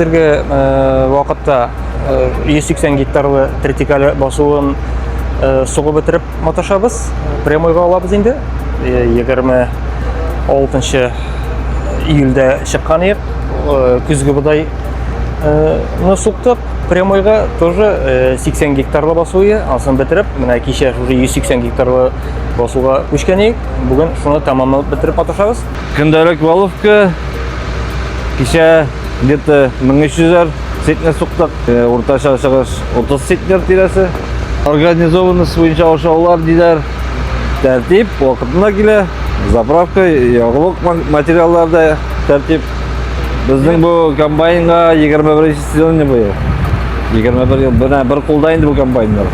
Хәзерге вакытта 180 гектарлы тритикале басуын сугып бетереп маташабыз. Прямойга алабыз инде. 26 июльдә чыккан идек. Көзге бодай ны суктык. Прямойга тоже 80 гектарлы басуы, анысын бетереп, менә кичә уже 180 гектарлы басуга күчкән идек. Бүген шуны тәмамлап бетереп маташабыз. Көндәлек валовка кичә где-то 1300 центнер суктык. Уртача чыгыш 30 центнер тирәсе. Организованность буенча ашаулар диләр. Тәртип вакытында килә. Заправка, ягулык материаллар да тәртип. Безнең бу комбайнга 21 сезон быел. 21 ел. Менә бер кулда инде бу комбайннар.